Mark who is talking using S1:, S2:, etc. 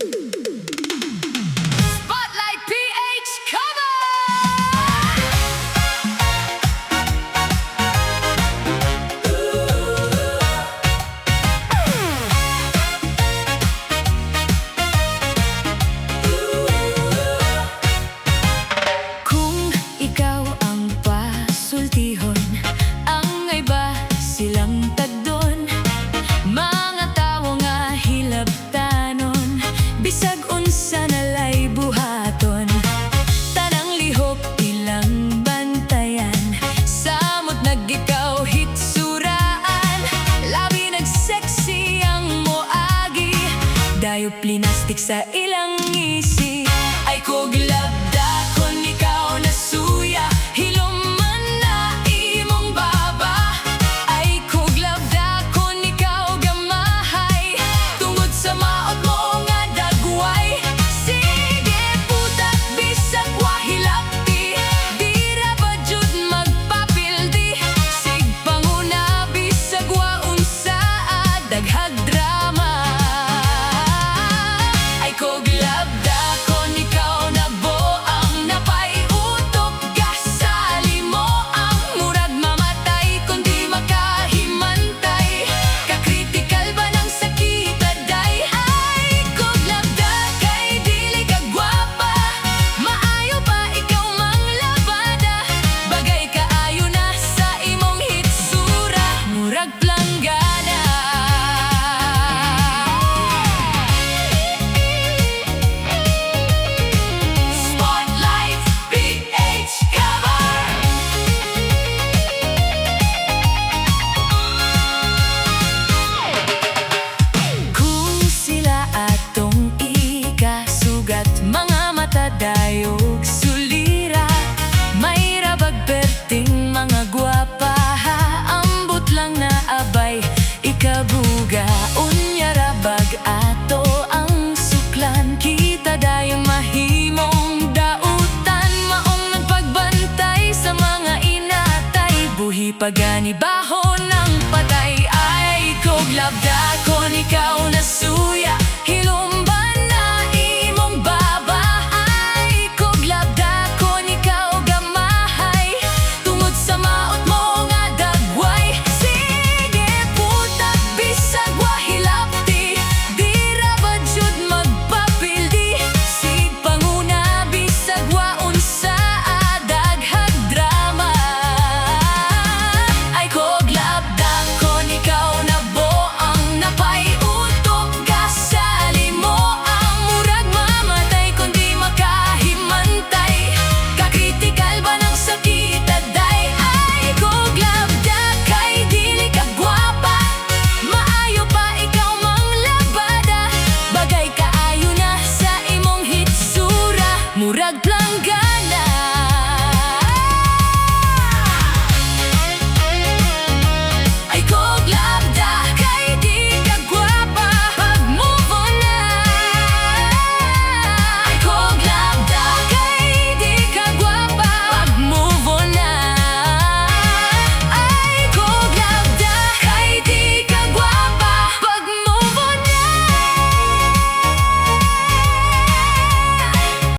S1: Spotlight PH cover! Kung ikaw ang pasultihon, angay ba silang tagdon? Mga tawo nga hilabtanon, bisag unsa nalay buhaton, tanang lihok ilang bantayan, samot nag ikaw hitsuraan. Labi nag-sexy ang moagi, dayo plinastik sa ilang ngisi. Ay kog labda kon ikaw nasuya, hilom man na imong baba. Ay kog labda kon ikaw gamahay, tungod sa maot mo nga dagway. Sige putak bisag wa hilabti, di ra ba jud magpapildi? Sig panguna bisag wa unsaa, daghag drama. Ay kog labda kon ikaw naboang, napay utok gasali mo ang murag mamatay kun di makahimantay. Kakritikal ba ng sakita day? Ay kog labda kay dili ka gwapa, maayo pa ikaw manglabada. Bagay kaayo na sa imong hitsura, murag planggana. Spotlight PH cover. Kung sila atong ikasugat, mga mata dayog sulira. May rabag perting mga gwapa, ambot lang na abay ikabuga. Unya rabag ato ang suklan, kita dayon mahimong dautan. Maong nagpagbantay sa mga inatay, buhi pa gani baho ng patay. Ay kog labda kon ikaw.